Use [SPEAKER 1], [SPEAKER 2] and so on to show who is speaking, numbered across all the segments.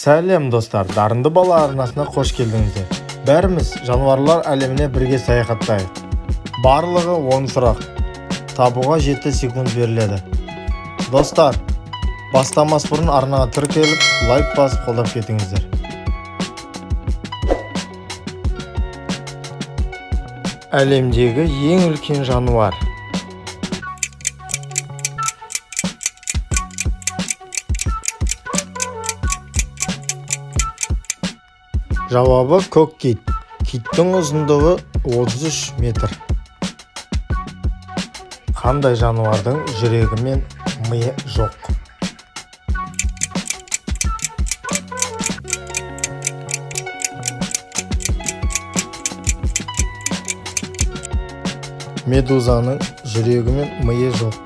[SPEAKER 1] Сәлем, достар! Дарынды бала арнасына қош келдіңіздер. Бәріміз жануарлар әлеміне бірге саяхаттайық. Барлығы 10 сұрақ. Табуға 7 секунд беріледі. Достар, бастамас бұрын арнаға тіркеліп, лайк басып қолдап кетіңіздер. Әлемдегі ең үлкен жануар. Жауабы: көк кит. Киттің ұзындығы 33 метр. Қандай жануардың жүрегі мен миы жоқ? Медузаның жүрегі мен миы жоқ.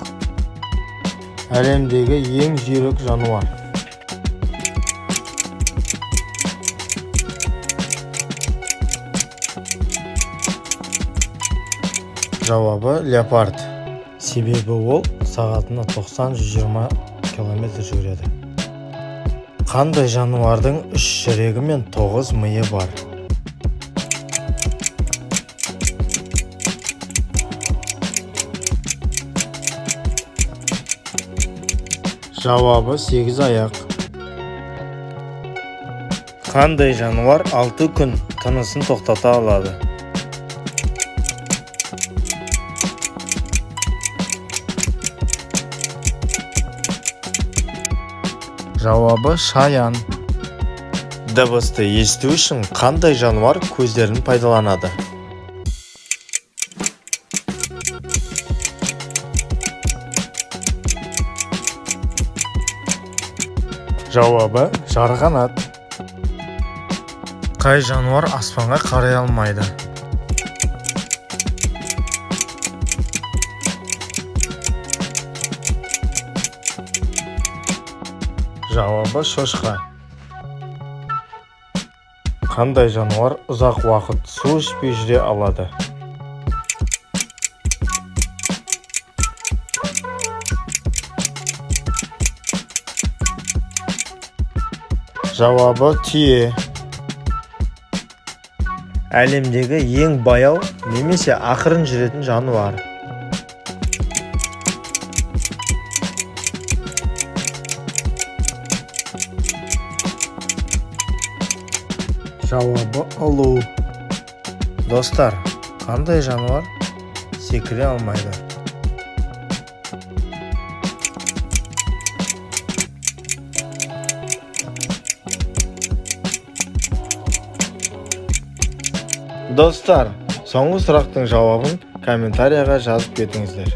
[SPEAKER 1] Әлемдегі ең жүйрік жануар. Жауабы: леопард. Себебі ол сағатына 90-120 километр жүгіреді. Қандай жануардың үш жүрегі мен тоғыз миы бар? Жауабы: сегіз аяқ. Қандай жануар 6 күн тынысын тоқтата алады? Жауабы: шаян. Дыбысты есту үшін қандай жануар көздерін пайдаланады? Жауабы: жарғанат. Қай жануар аспанға қарай алмайды? Жауабы: шошқа. Қандай жануар ұзақ уақыт су ішпей жүре алады? Жауабы: түйе. Әлемдегі ең баяу немесе ақырын жүретін жануар. Жауабы: ұлу. Достар, қандай жануар секіре алмайды? Достар, соңғы сұрақтың жауабын комментарияға жазып кетіңіздер.